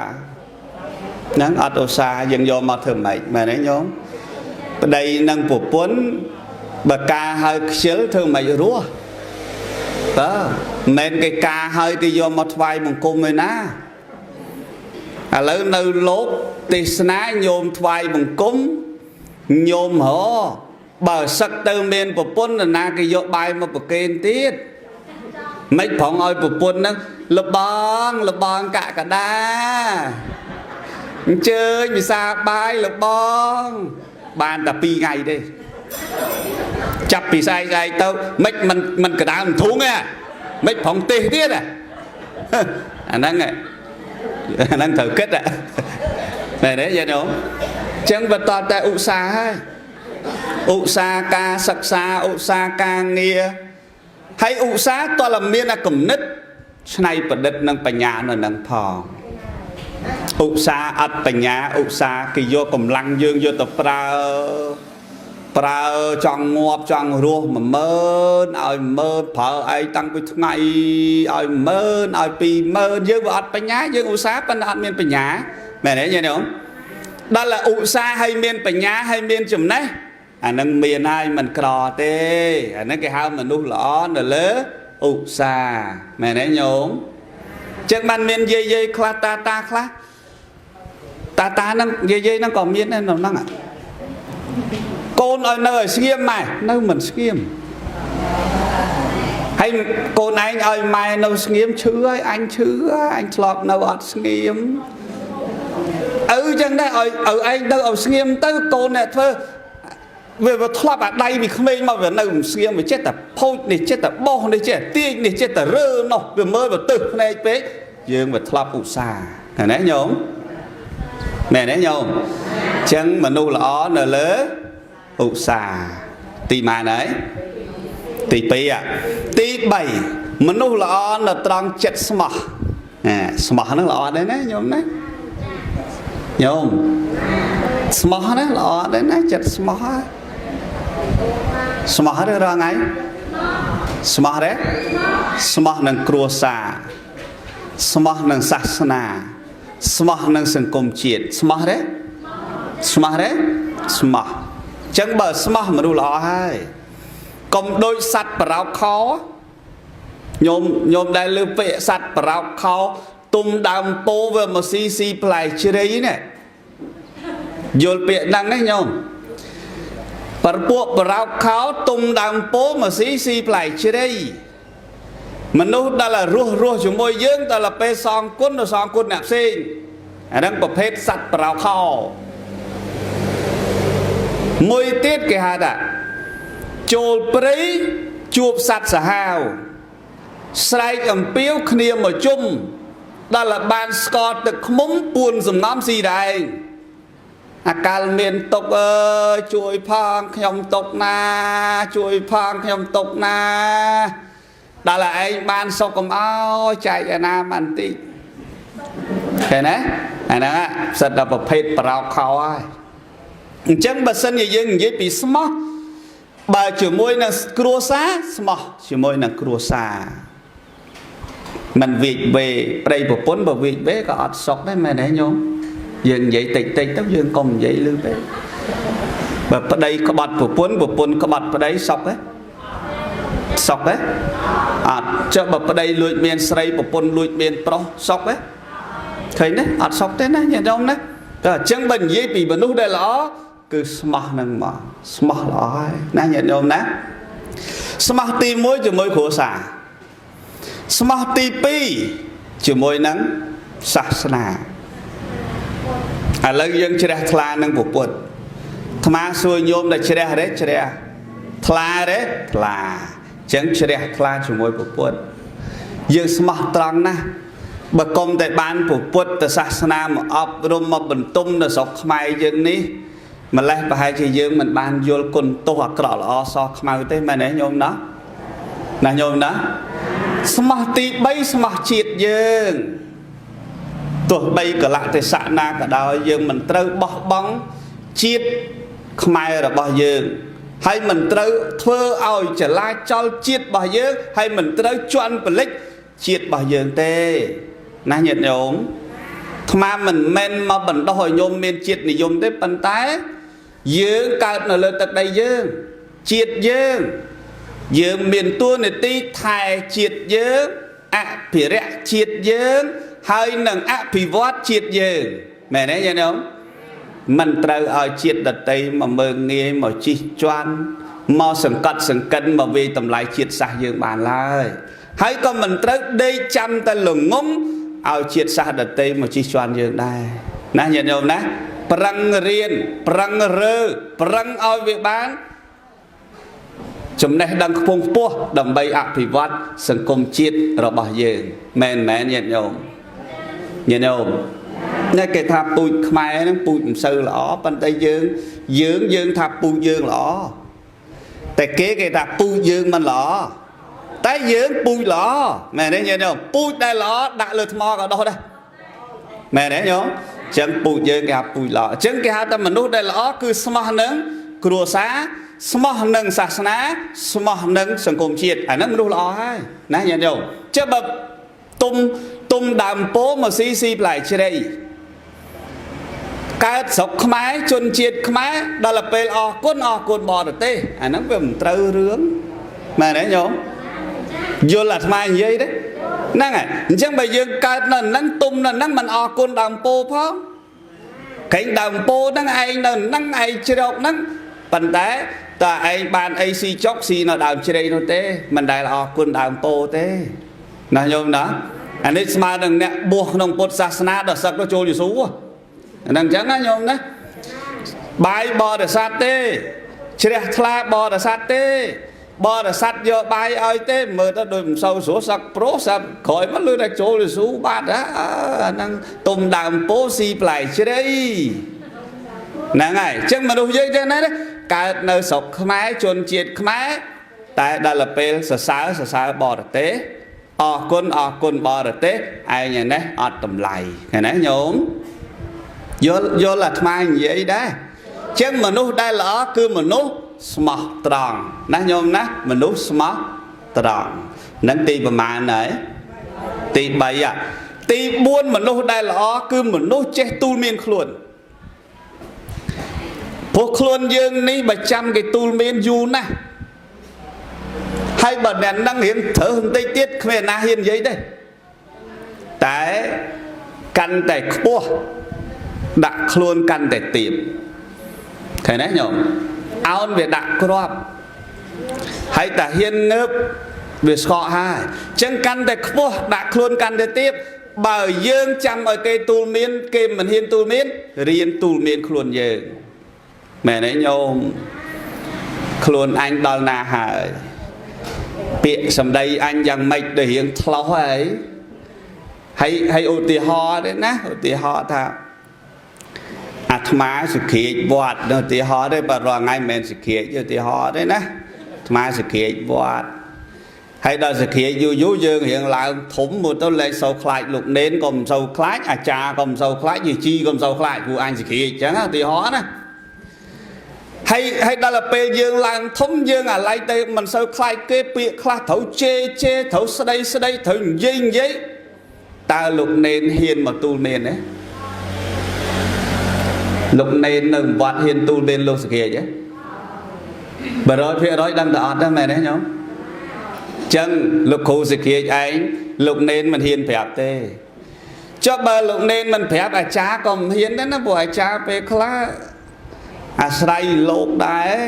ហ្នឹងអត់ឧស្សាហ៍យើងយកមកធ្វើម៉េចមែនទេញោមប្តីនិងប្រពន្ធបើការហើយខ្ជិលធ្វើម៉េចរស់តើមិនគេការហើយគេយកមកថ្វាយបង្គំឯណាឥឡូវនៅលោកទេសនាញោមថ្វាយបង្គំញោមហ៎បើសឹកទៅមានប្រពន្ធណាគេយកបាយមកប្រគេនទៀតមិនប្រងឲ្យប្រពន្ធហ្នឹងលបងលបងកកដាអញ្ជើញវិសាបាយលបងបានតែ2ថ្ងៃទេចាប់ពីស្អែកទៅមិនកដាលធុងទេមិនប្រងទេសទៀតអាហ្នឹងអាហ្នឹងត្រូវគិតមែនទេយាយញោមអញ្ចឹងបន្តតែឧស្សាហ៍ហើយឧស្សាហ៍ការសិក្សាឧស្សាហ៍ការងារហើយឧស្សាហ៍តើមានអាគំនិតច្នៃប្រឌិតនិងបញ្ញានៅនឹងផងឧស្សាហ៍អត់បញ្ញាឧស្សាហ៍គេយកកម្លាំងយើងយកទៅប្រើប្រើចង់ងាប់ចង់រស់10000ឲ្យ10000ប្រើឯងតាំងពីថ្ងៃឲ្យ10000ឲ្យ20000យើងវាអត់បញ្ញាយើងឧស្សាហ៍ប៉ុន្តែអត់មានបញ្ញាមែនទេញាតិញោមដល់ឧស្សាហ៍ឲ្យមានបញ្ញាឲ្យមានចំណេះអានឹងមានហើយមិនក្រទេអានឹងគេហៅមនុស្សល្អនៅលើឧស្សាហ៍មែនទេញោមចឹងបានមានយាយយាយខ្លះតាតាខ្លះតាតាហ្នឹងយាយយាយហ្នឹងក៏មានដែរនៅហ្នឹងកូនឲ្យនៅឲ្យស្ងៀមម៉ែនៅមិនស្ងៀមហើយកូនឯងឲ្យម៉ែនៅស្ងៀមឈឺហើយអញឈឺហើយអញធ្លាប់នៅអត់ស្ងៀមឪចឹងដែរឲ្យឪឯងនៅឲ្យស្ងៀមទៅកូនអ្នកធ្វើវាធ្លាប់អាដៃពីក្មេងមកវានៅមិនស្ងៀមវាចេះតែផូចនេះចេះតែបោះនេះចេះទាញនេះចេះតែរើនោះវាមើលវាទឹះភ្នែកពេកយើងវាធ្លាប់ឧស្សាហ៍ឃើញទេញោមមែនទេញោមអញ្ចឹងមនុស្សល្អនៅលើឧស្សាហ៍ទីម៉ានហើយទី2ទី3មនុស្សល្អនៅត្រង់ចិត្តស្មោះស្មោះហ្នឹងល្អដែរណាញោមណាញោមស្មោះណាល្អដែរណាចិត្តស្មោះស្មោះទេរាល់ថ្ងៃស្មោះទេស្មោះនឹងគ្រួសារស្មោះនឹងសាសនាស្មោះនឹងសង្គមជាតិស្មោះទេស្មោះទេស្មោះចឹងបើស្មោះមនុស្សល្អហើយកុំដូចសត្វប្រោកខញោមដែលលើពាក្យសត្វប្រោកខទុំដើមពោវាមកស៊ីស៊ីផ្លែជ្រៃនេះយល់ពាក្យហ្នឹងទេញោមប្រពួកប្រោកខោទុំដើមពោមកស៊ីស៊ីផ្លែជ្រៃមនុស្សដែលរស់ជាមួយយើងដល់ពេលសងគុណទៅសងគុណអ្នកផ្សេងអាហ្នឹងប្រភេទសត្វប្រោកខោមួយទៀតគេហៅថាចូលព្រៃជួបសត្វសាហាវស្រែកអំពាវគ្នាមកជុំដល់បានស្ករទឹកឃ្មុំពួនសំងំស៊ីដែរឯងអាកាលមានទុកអើយជួយផងខ្ញុំទុកណាជួយផងខ្ញុំទុកណាដល់ឯងបានសុខកុំអោចែកឯណាបានតិចឃើញទេអាហ្នឹងសិតតែប្រភេទប្រោកខោហើយអញ្ចឹងបើសិនជាយើងនិយាយពីស្មោះបើជាមួយនឹងគ្រួសារស្មោះជាមួយនឹងគ្រួសារមិនវាចវេប្តីប្រពន្ធបើវាចវេក៏អត់សុខដែរមែនទេញោមយើងនិយាយតិចតិចទៅយើងកុំនិយាយលឺពេក បើប្តីក្បត់ប្រពន្ធប្រពន្ធក្បត់ប្តីសុខទេសុខទេអត់ចុះបើប្តីលួចមានស្រីប្រពន្ធលួចមានប្រុសសុខទេឃើញទេអត់សុខទេណាញាតិញោមណាតែអញ្ចឹងបើនិយាយពីមនុស្សដែលល្អគឺស្មោះនឹងមកស្មោះល្អហើយណាញាតិញោមណាស្មោះទី1ជាមួយគ្រួសារស្មោះទី2ជាមួយនឹងសាសនាឥឡូវយើងជ្រះថ្លានឹងពុទ្ធអាត្មាសួរញោមដែលជ្រះទេជ្រះថ្លាទេថ្លាអញ្ចឹងជ្រះថ្លាជាមួយពុទ្ធយើងស្មោះត្រង់ណាស់បើកុំតែបានពុទ្ធសាសនាមកអប់រំមកបន្ទុំនៅស្រុកខ្មែរយើងនេះម្លេះប្រហែលជាយើងមិនបានយល់គុណទោសអាក្រក់ល្អសខ្មៅទេមែនទេញោមណាណាញោមណាស្មោះទី3ស្មោះជាតិយើងទោះបីកលៈទេសៈណាក៏ដោយយើងមិនត្រូវបោះបង់ជាតិខ្មែររបស់យើងហើយមិនត្រូវធ្វើឲ្យចលាចលជាតិរបស់យើងហើយមិនត្រូវជន់ពលិចជាតិរបស់យើងទេណាញាតិញោមអាត្មាមិនមែនមកបណ្ដោះឲ្យញោមមានជាតិនិយមទេប៉ុន្តែយើងកើតនៅលើទឹកដីយើងជាតិយើងយើងមានតួនាទីថែជាតិយើងអភិរក្សជាតិយើងហើយនឹងអភិវឌ្ឍជាតិយើងមែនទេញាតិញោមមិនត្រូវឲ្យជាតិដតីមកមើងងាយមកជិះជាន់មកសង្កត់សង្កិនមកវាយតម្លៃជាតិសាសន៍យើងបានឡើយហើយក៏មិនត្រូវដេកចាំតែល្ងងឲ្យជាតិសាសន៍ដតីមកជិះជាន់យើងដែរណាញាតិញោមណាប្រឹងរៀនប្រឹងរើប្រឹងឲ្យវាបានចំណេះដឹងខ្ពង់ខ្ពស់ដើម្បីអភិវឌ្ឍសង្គមជាតិរបស់យើងមែនមែនញាតិញោមញាតិញោមនេះគេថាពូជខ្មែរហ្នឹងពូជមិនសូវល្អប៉ុន្តែយើងយើងយើងថាពូជយើងល្អតែគេគេថាពូជយើងមិនល្អតែយើងពូជល្អមែនទេញាតិញោមពូជដែលល្អដាក់លើថ្មក៏ដុះដែរមែនទេញោមអញ្ចឹងពូជយើងគេហៅពូជល្អអញ្ចឹងគេហៅថាមនុស្សដែលល្អគឺស្មោះនឹងគ្រួសារស្មោះនឹងសាសនាស្មោះនឹងសង្គមជាតិអាហ្នឹងមនុស្សល្អហើយណាញាតិញោមចុះបើទុំទុំដើមពោមកស៊ីស៊ីផ្លែជ្រៃកើតស្រុកខ្មែរជនជាតិខ្មែរដល់ទៅពេលអរគុណអរគុណបរទេសអាហ្នឹងវាមិនត្រូវរឿងមែនទេញោមយល់អាត្មានិយាយទេហ្នឹងហើយអញ្ចឹងបើយើងកើតនៅហ្នឹងទុំនៅហ្នឹងមិនអរគុណដើមពោផងកេងដើមពោហ្នឹងឯងនៅហ្នឹងឯងជ្រកហ្នឹងប៉ុន្តែតើឯងបានអីស៊ីចុកស៊ីនៅដើមជ្រៃនោះទេមិនដែលអរគុណដើមពោទេណាញោមណាអានេះស្មើនឹងអ្នកបួសក្នុងពុទ្ធសាសនាដល់សឹកទៅចូលយេស៊ូអាហ្នឹងអញ្ចឹងណាញោមណាបាយបរិស័ទទេជ្រះថ្លាបរិស័ទទេបរិស័ទយកបាយឲ្យទេមើលទៅដូចមិនសូវស្រួលសឹកប្រុសសឹកក្រោយមកលឺតែចូលយេស៊ូបាត់អាហ្នឹងទុំដើមពោស៊ីផ្លែជ្រៃហ្នឹងហើយអញ្ចឹងមនុស្សយើងចឹងណាកើតនៅស្រុកខ្មែរជនជាតិខ្មែរតែដល់ពេលសរសើរសរសើរបរទេសអរគុណអរគុណបរទេសឯងឯនេះអត់តម្លៃឃើញទេញោមយល់យល់អាត្មានិយាយដែរចឹងមនុស្សដែលល្អគឺមនុស្សស្មោះត្រង់ណាញោមណាមនុស្សស្មោះត្រង់នឹងទីប្រមាណហើយទី3ទី4មនុស្សដែលល្អគឺមនុស្សចេះទូលមានខ្លួនព្រោះខ្លួនយើងនេះបើចាំគេទូលមានយូរណាស់ហើយបើអ្នកនឹងរៀនត្រូវបន្តិចទៀតគ្មានណាហ៊ាននិយាយទេតែកាន់តែខ្ពស់ដាក់ខ្លួនកាន់តែទាបឃើញទេញោមអោនវាដាក់គ្រាប់ហើយតែហ៊ានងើបវាស្កកហើយអញ្ចឹងកាន់តែខ្ពស់ដាក់ខ្លួនកាន់តែទាបបើយើងចាំឲ្យគេទូលមានគេមិនហ៊ានទូលមានរៀនទូលមានខ្លួនយើងមែនទេញោមខ្លួនអញដល់ណាហើយពាក្យសម្ដីអញយ៉ាងម៉េចដែលរៀងថ្លោះហើយហើយហើយឧទាហរណ៍ទេណាឧទាហរណ៍ថាអាត្មាសុក្រាចវត្តឧទាហរណ៍ទេបើរាល់ថ្ងៃមិនមែនសុក្រាចឧទាហរណ៍ទេណាអាត្មាសុក្រាចវត្តហើយដល់សុក្រាចយូរយូរយើងរៀងឡើងធំមើលទៅលែងសូវខ្លាចលោកនេនក៏មិនសូវខ្លាចអាចារ្យក៏មិនសូវខ្លាចយាយជីក៏មិនសូវខ្លាចព្រោះអញសុក្រាចអញ្ចឹងឧទាហរណ៍ណាហើយហើយដល់ទៅពេលយើងឡើងធំយើងអាឡ័យទៅមិនសូវខ្លាចគេពាក្យខ្លះត្រូវជេរជេរត្រូវស្ដីស្ដីត្រូវនិយាយនិយាយតើលោកនេនហ៊ានមកទូលមានទេ លោកនេននៅវត្តហ៊ានទូលមានលោកសក្រាចទេ100%ដឹងតែអត់ទេមែនទេញោមចឹងលោកគ្រូសក្រាចឯងលោកនេនមិនហ៊ានប្រាប់ទេចុះបើលោកនេនមិនប្រាប់អាចារ្យក៏មិនហ៊ានដែរណាព្រោះអាចារ្យពេលខ្លះអាស្រ័យលោកដែរ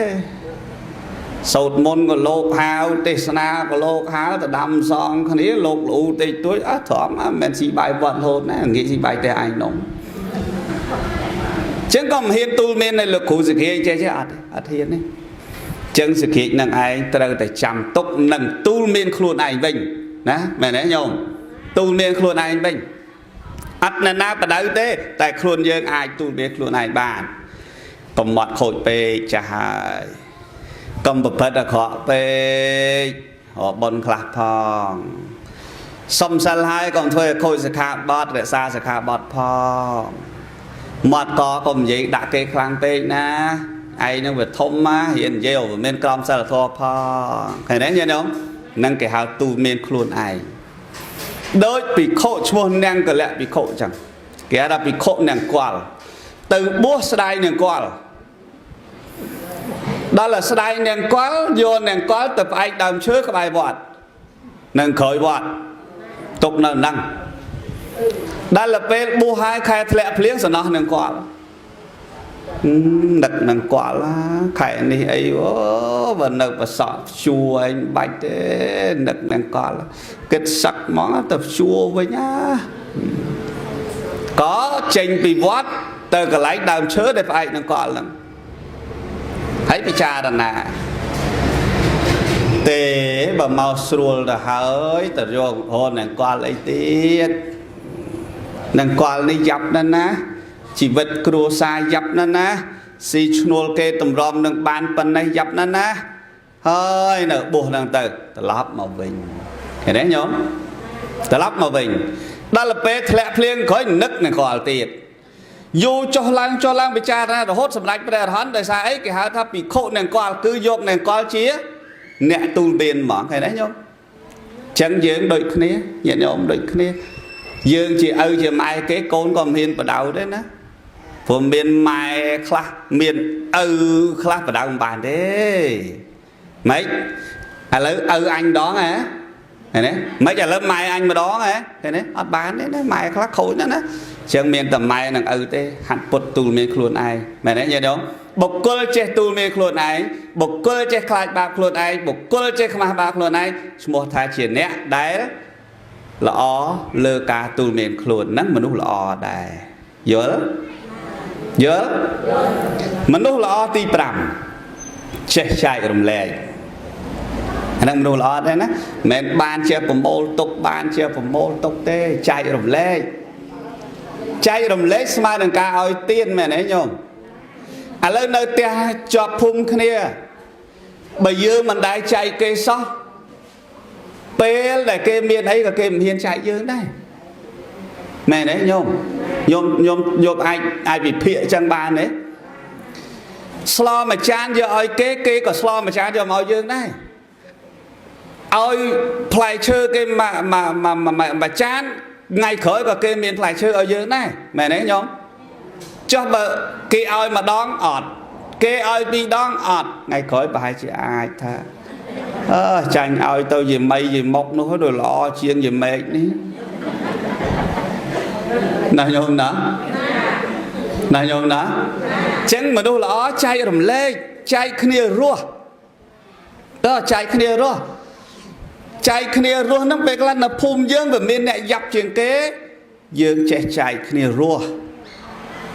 សូត្រមន្តក៏លោកហៅទេសនាក៏លោកហៅទៅដាំសងគ្នាលោកលូតិចតួចអត់ត្រង់មិនមែនស៊ីបាយវត្តរហូតណាងាយស៊ីបាយផ្ទះឯងនំចឹងក៏មិនហ៊ានទូលមាននៅលោកគ្រូសក្រាចចេះចេះអត់អត់ហ៊ានទេចឹងសក្រាចនឹងឯងត្រូវតែចាំទុកនិងទូលមានខ្លួនឯងវិញណាមែនទេញោមទូលមានខ្លួនឯងវិញអត់អ្នកណាបដៅទេតែខ្លួនយើងអាចទូលមានខ្លួនឯងបានកុំមាត់ខូចពេកចាស់ហើយកុំប្រព្រឹត្តអាក្រក់ពេករកបុណ្យខ្លះផងសុំសិលហើយកុំធ្វើឲ្យខូចសិក្ខាបទរក្សាសិក្ខាបទផងមាត់កកុំនិយាយដាក់គេខ្លាំងពេកណាឯងនឹងវាធំណារៀននិយាយវាមានក្រមសីលធម៌ផងឃើញទេញាតិញោមនឹងគេហៅទូមានខ្លួនឯងដូចភិក្ខុឈ្មោះនាងកលៈភិក្ខុចឹងគេហៅថាភិក្ខុនាងកលទៅបួសស្ដាយនាងកលដល់តែស្ដាយនាងកលយកនាងកលទៅផ្អែកដើមឈើក្បែរវត្តនឹងក្រោយវត្តទុកនៅហ្នឹងដល់ទៅពេលបួសហើយខែធ្លាក់ភ្លៀងសំណោះនាងកលនឹកនឹងកលខែនេះអីអូបើនៅប្រសក់ព្យួរឯងបាច់ទេនឹកនឹងកលគិតសឹកហ្មងទៅព្យួរវិញណាក៏ចេញពីវត្តទៅកន្លែងដើមឈើដែលផ្អែកនឹងកលហ្នឹងហើយពិចារណាទេបើមកស្រួលទៅហើយទៅយករនឹងកលអីទៀតនឹងកលនេះយ៉ាប់ណាស់ណាជីវិតគ្រួសារយ៉ាប់ណាស់ណាស៊ីឈ្នួលគេតម្រាំនឹងបានប៉ុណ្ណេះយ៉ាប់ណាស់ណាហើយនៅបួសហ្នឹងទៅត្រឡប់មកវិញឃើញទេញោមត្រឡប់មកវិញដល់ពេលធ្លាក់ភ្លៀងក្រោយនឹកនឹងកលទៀតយូរចុះឡើងចុះឡើងពិចារណារហូតសម្រេចព្រះអរហន្តដោយសារអីគេហៅថាភិក្ខុនឹងកលគឺយកនឹងកលជាអ្នកទូលមានហ្មងឃើញទេញោមចឹងយើងដូចគ្នាញាតិញោមដូចគ្នាយើងជាឪជាម៉ែគេកូនក៏មិនហ៊ានបដៅទេណាព្រោះមានម៉ែខ្លះមានឪខ្លះបដៅមិនបានទេម៉េចឥឡូវឪអញម្ដងហ៎ឃើញទេម៉េចឥឡូវម៉ែអញម្ដងហ៎ឃើញទេអត់បានទេណាម៉ែខ្លះខូចណាស់ណាចឹងមានតែម៉ែនិងឪទេហាត់ពុតទូលមានខ្លួនឯងមែនទេញាតិញោមបុគ្គលចេះទូលមានខ្លួនឯងបុគ្គលចេះខ្លាចបាបខ្លួនឯងបុគ្គលចេះខ្មាស់បាបខ្លួនឯងឈ្មោះថាជាអ្នកដែលល្អលើការទូលមានខ្លួនហ្នឹងមនុស្សល្អដែរយល់យល់មនុស្សល្អទី5ចេះចែករំលែកអាហ្នឹងមនុស្សល្អដែរណាមិនមែនបានជាប្រមូលទុកបានជាប្រមូលទុកទេចែករំលែកចែករំលែកស្មើនឹងការឲ្យទានមែនទេញោមឥឡូវនៅផ្ទះជាប់ភូមិគ្នាបើយើងមិនដែលចែកគេសោះពេលដែលគេមានអីក៏គេមិនហ៊ានចែកយើងដែរមែនទេញោមញោមញោមញោមអាចវិភាគអញ្ចឹងបានទេស្លមួយចានយកឲ្យគេគេក៏ស្លមួយចានយកមកឲ្យយើងដែរឲ្យផ្លែឈើគេមួយចានថ្ងៃក្រោយក៏គេមានផ្លែឈើឲ្យយើងដែរមែនទេញោមចុះបើគេឲ្យម្ដងអត់គេឲ្យពីរដងអត់ថ្ងៃក្រោយប្រហែលជាអាចថាអើចាញ់ឲ្យទៅយាមីយាមុកនោះដូចល្អជាងយាមេកនេះណាញោមណាណាញោមណាចឹងមនុស្សល្អចែករំលែកចែកគ្នារស់តើចែកគ្នារស់ចែកគ្នារស់ហ្នឹងពេលខ្លះនៅភូមិយើងវាមានអ្នកយ៉ាប់ជាងគេយើងចេះចែកគ្នារស់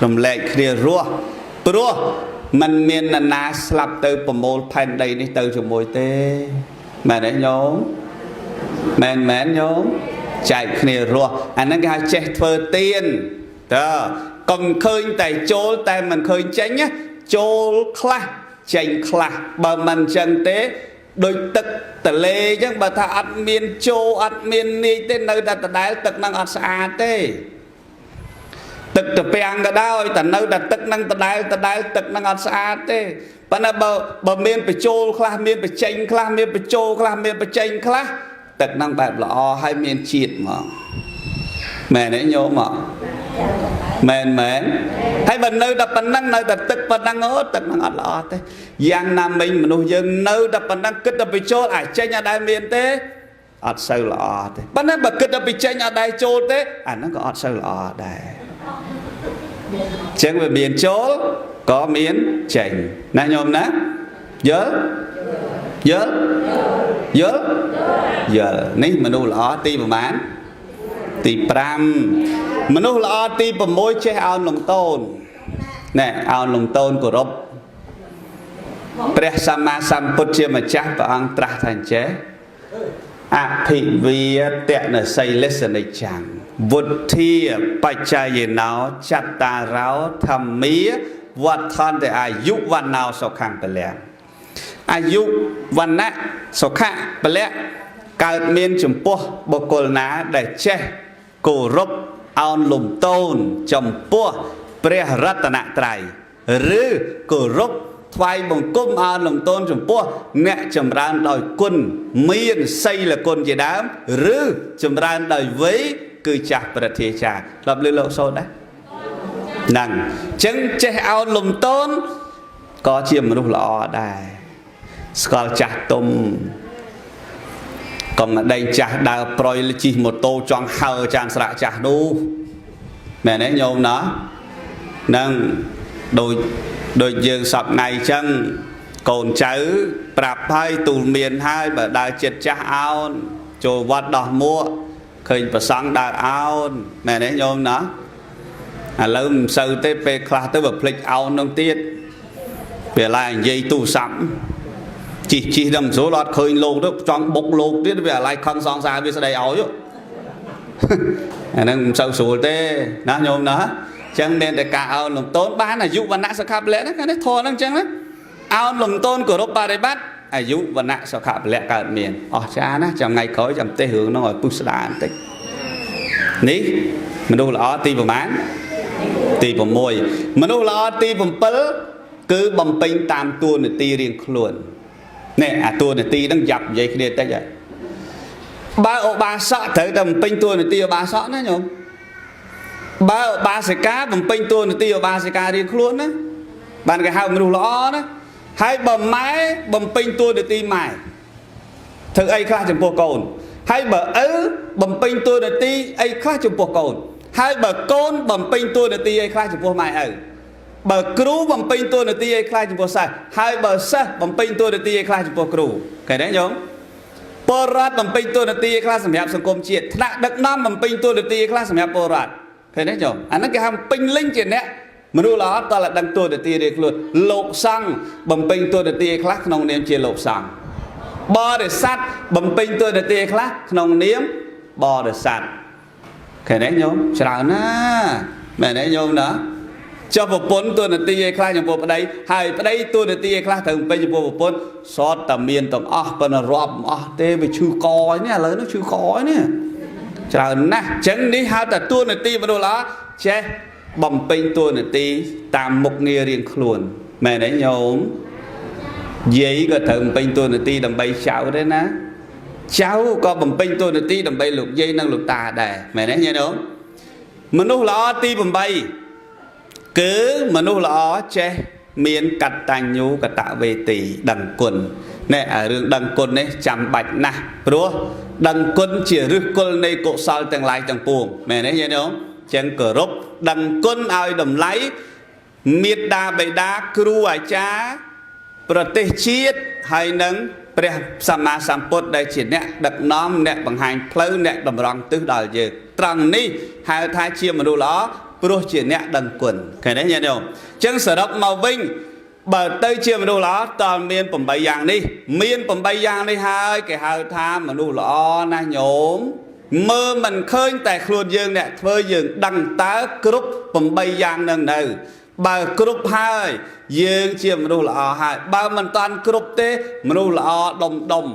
រំលែកគ្នារស់ព្រោះมันមាននរណាស្លាប់ទៅប្រមូលផែនដីនេះទៅជាមួយទេមែនទេញោមមែនមែនញោមចែកគ្នារស់អាហ្នឹងគេហៅចេះធ្វើទានតើកុំឃើញតែចូលតែមិនឃើញចេញណាចូលខ្លះចេញខ្លះបើមិនចឹងទេដូចទឹកទលេអញ្ចឹងបើថាអត់មានចូលអត់មាននាយទេនៅតែដដែលទឹកហ្នឹងអត់ស្អាតទេទឹកត្រពាំងក៏ដោយតែនៅតែទឹកហ្នឹងដដែលដដែលទឹកហ្នឹងអត់ស្អាតទេប៉ុន្តែបើមានបញ្ចូលខ្លះមានបញ្ចេញខ្លះមានបញ្ចូលខ្លះមានបញ្ចេញខ្លះទឹកហ្នឹងបែបល្អហើយមានជាតិហ្មងមែនទេញោមមក មែនមែនហើយបើនៅតែប៉ុណ្ណឹងនៅតែទឹកប៉ុណ្ណឹងអូទឹកហ្នឹងអត់ល្អទេយ៉ាងណាមិញមនុស្សយើងនៅតែប៉ុណ្ណឹងគិតតែពីចូលអាចេញអត់ដែលមានទេអត់សូវល្អទេប៉ុន្តែបើគិតតែពីចេញអត់ដែលចូលទេអាហ្នឹងក៏អត់សូវល្អដែរចឹងវាមានចូលក៏មានចេញណាញោមណាយល់យល់យល់យល់នេះមនុស្សល្អទីប្រមាណទី5មនុស្សល្អទី6ចេះអោនលំទោនណែអោនលំទោនគោរពព្រះសម្មាសម្ពុទ្ធជាម្ចាស់ព្រះអង្គត្រាស់ថាអញ្ចេះអភិវាតនសីលិសនិច្ចំវុធាបច្ច័យណោចត្តារោធម្មាវត្ថន្តអាយុវណ្ណោសុខំពលៈអាយុវណ្ណៈសុខៈពលៈកើតមានចំពោះបុគ្គលណាដែលចេះគោរពអោនលំទោនចំពោះព្រះរតនត្រ័យឬគោរពថ្វាយបង្គំអោនលំទោនចំពោះអ្នកចម្រើនដោយគុណមានសីលគុណជាដើមឬចម្រើនដោយវ័យគឺចាស់ប្រធាចារ្យធ្លាប់ឮលោកសូត្រដែរហ្នឹងអញ្ចឹងចេះអោនលំទោនក៏ជាមនុស្សល្អដែរស្គាល់ចាស់ទុំកុំម្ដែងចាស់ដើរប្រយជិះម៉ូតូចង់ហើចានស្រាក់ចាស់នោះមែនទេញោមណាហ្នឹងដូចយើងសពថ្ងៃអញ្ចឹងកូនចៅប្រាប់ហើយទូលមានហើយបើដើរចិត្តចាស់អោនចូលវត្តដោះមួកឃើញប្រសង់ដើរអោនមែនទេញោមណាឥឡូវមិនសូវទេពេលខ្លះទៅបើភ្លេចអោននឹងទៀតពេលឡើយនិយាយទូរស័ព្ទជិះដល់មិនស្រួលអត់ឃើញលោកទៅចង់បុកលោកទៀតវាអាឡ័យខឹងសង្សារវាស្ដីឲ្យអាហ្នឹងមិនសូវស្រួលទេណាញោមណាអញ្ចឹងមានតែការអោនលំទោនបានអាយុវណ្ណៈសុខៈពលៈហ្នឹងនេះធម៌ហ្នឹងអញ្ចឹងណាអោនលំទោនគោរពបរិបត្តិអាយុវណ្ណៈសុខៈពលៈកើតមានអស្ចារ្យណាស់ចាំថ្ងៃក្រោយចាំទេសរឿងហ្នឹងឲ្យពុះស្ដាបន្តិចនេះមនុស្សល្អទីប្រមាណទី6មនុស្សល្អទី7គឺបំពេញតាមតួនាទីរៀងខ្លួននេះអាតួនាទីហ្នឹងយ៉ាប់និយាយគ្នាតិចហើយបើឧបាសកត្រូវតែបំពេញតួនាទីឧបាសកណាញោមបើឧបាសិកាបំពេញតួនាទីឧបាសិការៀងខ្លួនណាបានគេហៅមនុស្សល្អណាហើយបើម៉ែបំពេញតួនាទីម៉ែធ្វើអីខ្លះចំពោះកូនហើយបើឪបំពេញតួនាទីអីខ្លះចំពោះកូនហើយបើកូនបំពេញតួនាទីអីខ្លះចំពោះម៉ែឪបើគ្រូបំពេញតួនាទីអីខ្លះចំពោះសិស្សហើយបើសិស្សបំពេញតួនាទីអីខ្លះចំពោះគ្រូឃើញទេញោមពលរដ្ឋបំពេញតួនាទីអីខ្លះសម្រាប់សង្គមជាតិថ្នាក់ដឹកនាំបំពេញតួនាទីអីខ្លះសម្រាប់ពលរដ្ឋឃើញទេញោមអាហ្នឹងគេហៅពេញលេញជាអ្នកមនុស្សល្អតើដឹងតួនាទីរៀងខ្លួនលោកសង្ឃបំពេញតួនាទីអីខ្លះក្នុងនាមជាលោកសង្ឃបរិស័ទបំពេញតួនាទីអីខ្លះក្នុងនាមបរិស័ទឃើញទេញោមច្រើនណាមែនទេញោមណាចុះប្រពន្ធតួនាទីឯខ្លះចំពោះប្តីហើយប្តីតួនាទីឯខ្លះត្រូវបំពេញចំពោះប្រពន្ធសតតែមានទាំងអស់ប៉ុន្តែរាប់មិនអស់ទេវាឈឺកឯនេះឥឡូវនេះឈឺកឯនេះច្រើនណាស់អញ្ចឹងនេះហៅថាតួនាទីមនុស្សល្អចេះបំពេញតួនាទីតាមមុខងាររៀងខ្លួនមែនទេញោមយាយក៏ត្រូវបំពេញតួនាទីដើម្បីចៅដែរណាចៅក៏បំពេញតួនាទីដើម្បីលោកយាយនិងលោកតាដែរមែនទេញោមមនុស្សល្អទី8គឺមនុស្សល្អចេះមានកតញ្ញូកតវេទីដឹងគុណនេះអារឿងដឹងគុណនេះចាំបាច់ណាស់ព្រោះដឹងគុណជាឫសគល់នៃកុសលទាំងឡាយទាំងពួងមែនទេញោមចឹងគោរពដឹងគុណឲ្យតម្លៃមេត្តាបិតាគ្រូអាចារ្យប្រទេសជាតិហើយនឹងព្រះសម្មាសម្ពុទ្ធដែលជាអ្នកដឹកនាំអ្នកបង្ហាញផ្លូវអ្នកតម្រង់ទិសដល់យើងត្រង់នេះហៅថាជាមនុស្សល្អព្រោះជាអ្នកដឹងគុណឃើញទេញាតិញោមអញ្ចឹងសរុបមកវិញបើទៅជាមនុស្សល្អតើមាន8យ៉ាងនេះមាន8យ៉ាងនេះហើយគេហៅថាមនុស្សល្អណាស់ញោមមើលមិនឃើញតែខ្លួនយើងអ្នកធ្វើយើងដឹងតើគ្រប់8យ៉ាងនឹងនៅបើគ្រប់ហើយយើងជាមនុស្សល្អហើយបើមិនតាន់គ្រប់ទេមនុស្សល្អដុំដុំ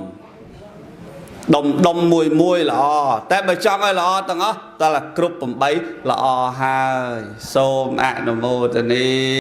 ដុំដុំមួយមួយល្អតែបើចង់ឲ្យល្អទាំងអស់តើគ្រប់8ល្អហើយសូមអនុមោទនា